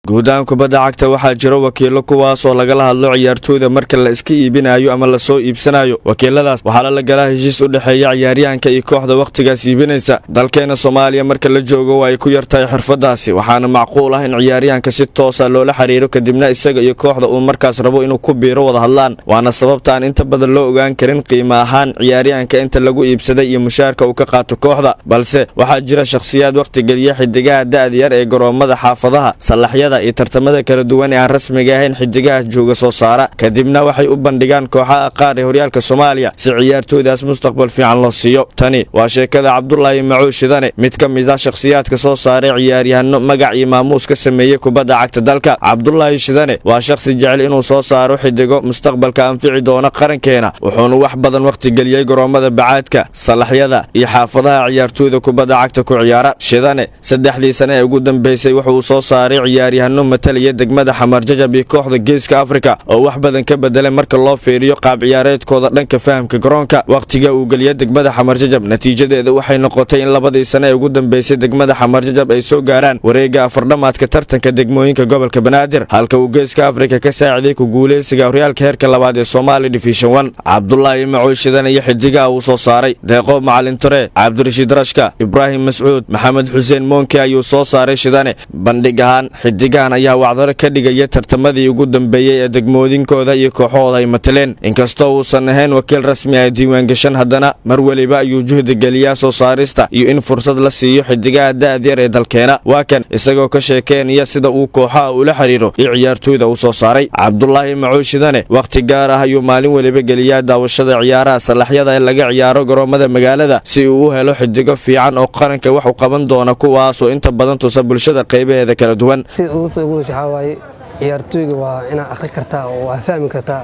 Guud ahaan kubadda cagta waxaa jiro wakiilo, kuwaas oo lagala hadlo ciyaartooyda marka la iska iibinayo ama lasoo iibsanayo. Wakiiladaas waxaa lala galaa heshiis u dhexeeya ciyaaryahanka iyo kooxda wakhtigaas iibinaysa. Dalkeena Soomaaliya marka la joogo waa ay ku yartahay xirfadaasi, waxaana macquul ah in ciyaaryahanka si toosa loola xiriiro, kadibna isaga iyo kooxda uu markaas rabo inuu ku biiro wada hadlaan. Waana sababta aan inta badan loo ogaan karin qiimo ahaan ciyaaryahanka inta lagu iibsaday iyo mushaarka uu ka qaato kooxda. Balse waxaa jira shakhsiyaad wakhtigeliya xidigaha da'da yar ee garoomada xaafadaha, sallaxyada iyo tartamada kala duwan ee aan rasmiga ahayn xidigaha jooga soo saara, kadibna waxay u bandhigaan kooxaha qaar ee horyaalka Soomaaliya si ciyaartooydaas mustaqbal fiican loo siiyo. Tani waa sheekada Cabdulaahi Macuud Shidane, mid ka mid ah shakhsiyaadka soo saaray ciyaaryahano magac iyo maamuus ka sameeyey kubadda cagta dalka. Cabdulaahi Shidane waa shakhsi jecel inuu soo saaro xidigo mustaqbalka anfici doona qarankeena, wuxuuna wax badan wakhtigeliyey garoomada bacaadka, salaxyada iyo xaafadaha ciyaartooyda kubadda cagta ku ciyaara. Shidane 3dii sane ee ugu dambeysay wuxuu soo saaray ciyaaryahano matalaya degmada Xamarjajab iyo kooxda Geeska Afrika, oo wax badan ka bedelay marka loo fiiriyo qaab ciyaareedkooda dhanka fahamka garoonka. Wakhtiga uu geliya degmada Xamarjajab, natiijadeeda waxay noqotay in 2dii sane ee ugu dambeysay degmada Xamarjajab ay soo gaaraan wareega afardhamaadka tartanka degmooyinka gobolka Banaadir, halka uu Geeska Afrika ka saaciday ku guuleysiga horyaalka heerka labaad ee Somaali Division 1. Cabdulaahi Macuud Shidan iyo xidigaha uu soo saaray, Deeqo Macalin Tore, Cabdirashiid Rashka, Ibraahim Mascuud, Maxamed Xuseen Moonke ayuu soo saaray Shidane. Bandhig ahaan xidigahan ayaa wacdaro ka dhigaya tartamadii ugu dambeeyey ee degmoodinkooda iyo kooxahooda ay mataleen. Inkastoo uusan ahayn wakiil rasmi ah diiwaangashan, haddana mar weliba ayuu juhdi geliyaa soo saarista iyo in fursad la siiyo xidigaha da'dyar ee dalkeena. Waa kan isagoo ka sheekeynaya sida uu kooxaha ula xiriiro iyo ciyaartooyda uu soo saaray. Cabdulaahi Macuud Shidane wakhti gaar ah ayuu maalin weliba geliyaa daawashada ciyaaraha salaxyada ee laga ciyaaro garoomada magaalada, si uu u helo xidigo fiican oo qaranka wax u qaban doona, kuwaasoo inta badan tusa bulshada qaybaheeda kala duwan. Sida ugu fudud waxaa waaye, ciyaartooyga waa inaad akhri kartaa oo aa fahmi kartaa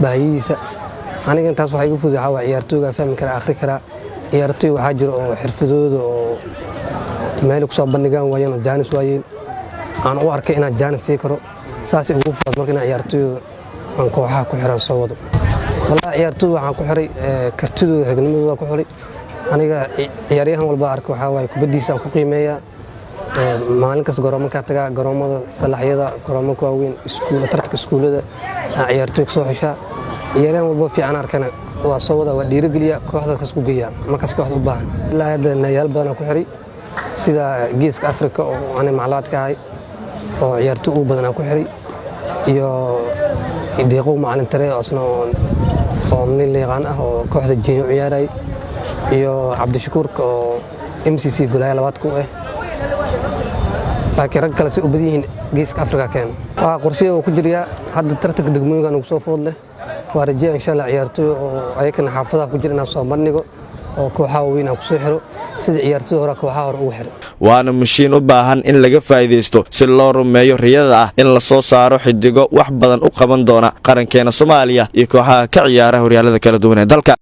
baahiyihiisa. Aniga intaas waxaa igu fudud waxaa waaye, ciyaartooyga fahmi karaa, akhri karaa. Ciyaartooy waxaa jira oo xirfadooda oo meel ku soo bandhigaan waayeen oo jaanis waayeen, aan u arkay inaan jaanis sii karo. Saas ugu fudud marka inaan ciyaartooyga aan kooxaha ku xiran soo wado. Wallahi, ciyaartooyda waxaan ku xiray kartidooda, ragnimadooda ku xiray. Aniga ciyaaryahan walba arkay waxaa waaye kubaddiisa aan ku qiimeeyaa. Maalin kasta garoomankaa tagaa, garoomada salaxyada, garoomanka waaweyn, iskuula, tartanka iskuulada aan ciyaartooy ka soo xishaa. Ciyaaryahan walba fiican arkana waa soo wada, waa dhiirigeliya, kooxdaas ku geeyaa markaas kooxda u baahan. Ilaa hadda nayaal badan ku xiray, sida Geeska Afrika oo ani maclaad ka ahay oo ciyaartooy ugu badan aan ku xiray, iyo Deeqow Macalin Tare oo isna oo nin la yaqaan ah oo kooxda Jeenyo u ciyaarayay, iyo Cabdishakuurka oo MCC golaya labaad ku ah. Laakiin rag kale si u badan yihiin Geeska Afrika keena. Waa qorshe oo ku jiryaa. Hadda tartanka degmooyinka nagu soo food leh, waa rajeeya insha Allah ciyaartooy oo ayakana xaafadaha ku jira inaan soo bandhigo oo kooxaha waaweyn aan kusoo xiro, sida ciyaartooyda hore kooxaha hore ugu xiray. Waana mashiin u baahan in laga faa'iidaysto si loo rumeeyo riyada ah in la soo saaro xidigo wax badan u qaban doona qarankeena Soomaaliya iyo kooxaha ka ciyaara horyaalada kala duwan ee dalka.